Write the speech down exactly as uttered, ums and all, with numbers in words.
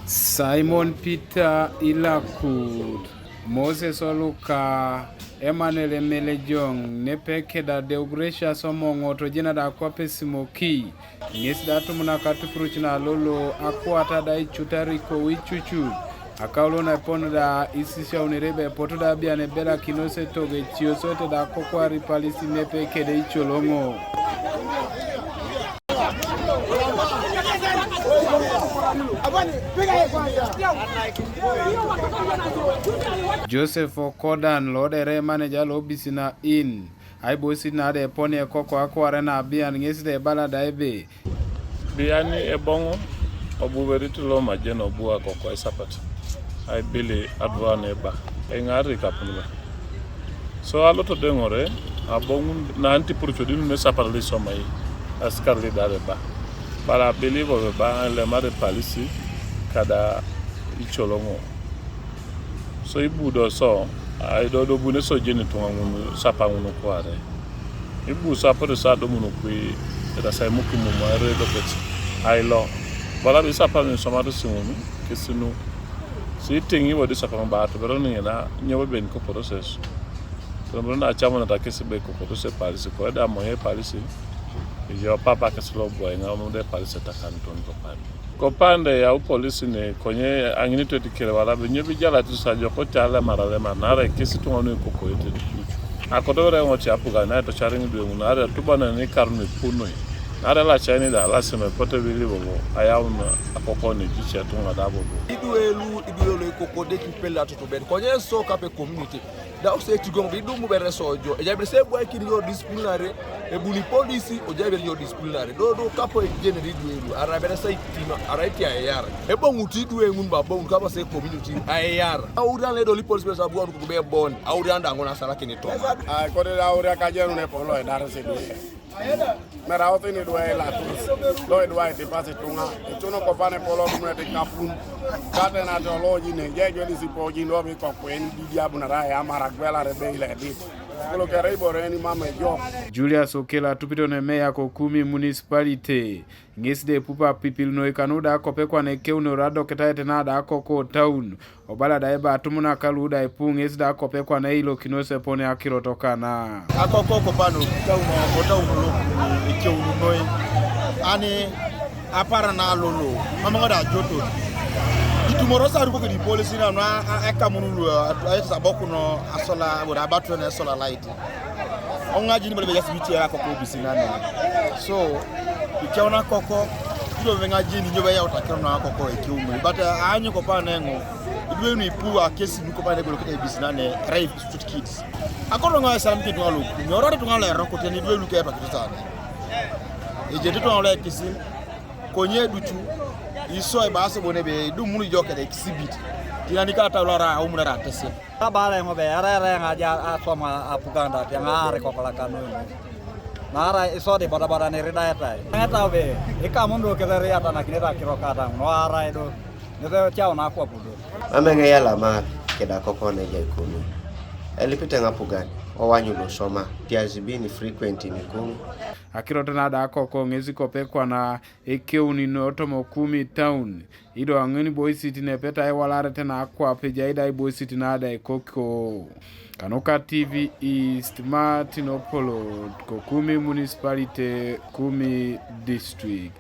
Simon Peter Ilakut, Moses Oluka, Emmanuel Emelejong, nepe keda Deogratius Omoŋo, tojena da akwap esimoki. Ŋes da atumunak atupuruc na lolo, akuata da icutariko icucut. Akaulo na epon da isisiaunere ebe epotu da abian ebelakinos etogo eciosote da kokwari palisi nepe kede icoloŋo. Joseph Okodan, lodere manager lo Bisina Inn, aibosit nade eponi ekoko akuare na abian ŋes da ebala da ebe, Biani eboŋo, obu berit lo majen obu akoko esapat, aibili adua neba, eŋaari ikapun be. So alotodeŋore, aboŋun naanitipur codinun esapat lo isomai, asikar lidar eba, bala abilii bobo eba elemari palisi, kada icoloŋo. So ibu do so, aidodobun eso ejeni ituŋa ŋun sapa ŋun kuare. Ibu so apotu so adumun kui, etasai mukimumu airo edopet, ailo. Bala bi sapa ŋun isomaris ŋun, kisinu. So itiŋ iwodi sapa ŋun ba atubero niŋina, nyo beben kokoroses. Tubero na acamunata kesi be kokoroses palisi, koeda moye palisi. Ijo papa kesi lo bwai ŋamu de palisi takan ton kopan. Kopande yau polisi ne konye aŋinitwe tikere wala be nyo bijalati sajo kote alemar alemar nare kesi tuŋa nu ikokoete. Akoto were ŋo ti apuga na etocari ŋidwe ŋun nare tuba na ni karuni punoi. Nare lacai ni da lasima epote bili bobo ayaun akoko ne jice tuŋa da bobo. Idwe lu, idwe lu ikokode kipele atutubet. Konye so kape community. Da ose etigoŋ, idumu bere sojo, ejai bere se ebwaikin yo disciplinary, ebuni polisi, ojai bere yo disciplinary. Do, do, kapo ejeneri idwe lu, arai bere se itima, arai tia eyar. Eboŋut idwe ŋun ba boŋut kapo se community, ayar. Aurian edoli polisi bere sabu anu kukube bon, aurian da ŋun asalakin to. Ai, kote da aurian kajenu ne polo edar se idwe. Meraut ni idwe ilatus, lo idwe itipas ituŋa, icuno kopane polo dumunete ikapun, kate nate oloji ne, jejo lisipoji lo mikokwen didiabunara yamar agwelare be iledit. Kulu kere ibore ni mama ejok. Julius Okela atupito ne meya ko Kumi Municipality, ŋes de pup apipil noi kanu da akope kwana ekeunor adoketaete na da akoko town, obala da ebe atumunak lu da ipu ŋes da akope kwana eilokinos epone akirot kana. Akoko kopano town, o town lo ekeununoi. Ani apara na lolo, mama ŋo da ajoto. Itumoro saru kokedi polisi na no a, a, ekamun lu, a, a, sabok no asola, bora abatwe na sola light. Oŋajini bole beja sibiti ya koko bisinane. So, ikeuna koko, ido be ŋajini nyo be ya utakiro na koko ekiume. But, uh, anyo kopa nengo, idwe nu ipu a kesi nu kopa nego lokete bisinane, rape street kids. Akono ŋa sam kitu alo, nyoro tu ŋa lero kote ni idwe lu ke pa kitu sane. Eje tu ŋa le kisil, konye ducu, iso e base bone be, du munu jo kede exhibit. Tinani ka tawla ra, umuna ra tese. Abala eoŋ be, arai eoŋ aja aswam apugan da, tiaŋ aar ikokolak kanu. Naarai isodi bodaboda niridaetai. Eoŋ etau be, ikamun do kelere atanakinete akiro kadaŋ, nuarai do, nete cau nakwap do. Mam eoŋ eyalamar keda koko neja ikoni. Elipite ŋapugan, owanyu losoma, tias bini frequent nikun. Akirot na da koko ŋesi kope kwana ekeuni notomo Kumi town. Ido aŋen iboisit nepetai iwalarete na akwap ejai da iboisit na da ikoko. Kanuka T V East, Martin Opolot, ko Kumi Municipality, Kumi District.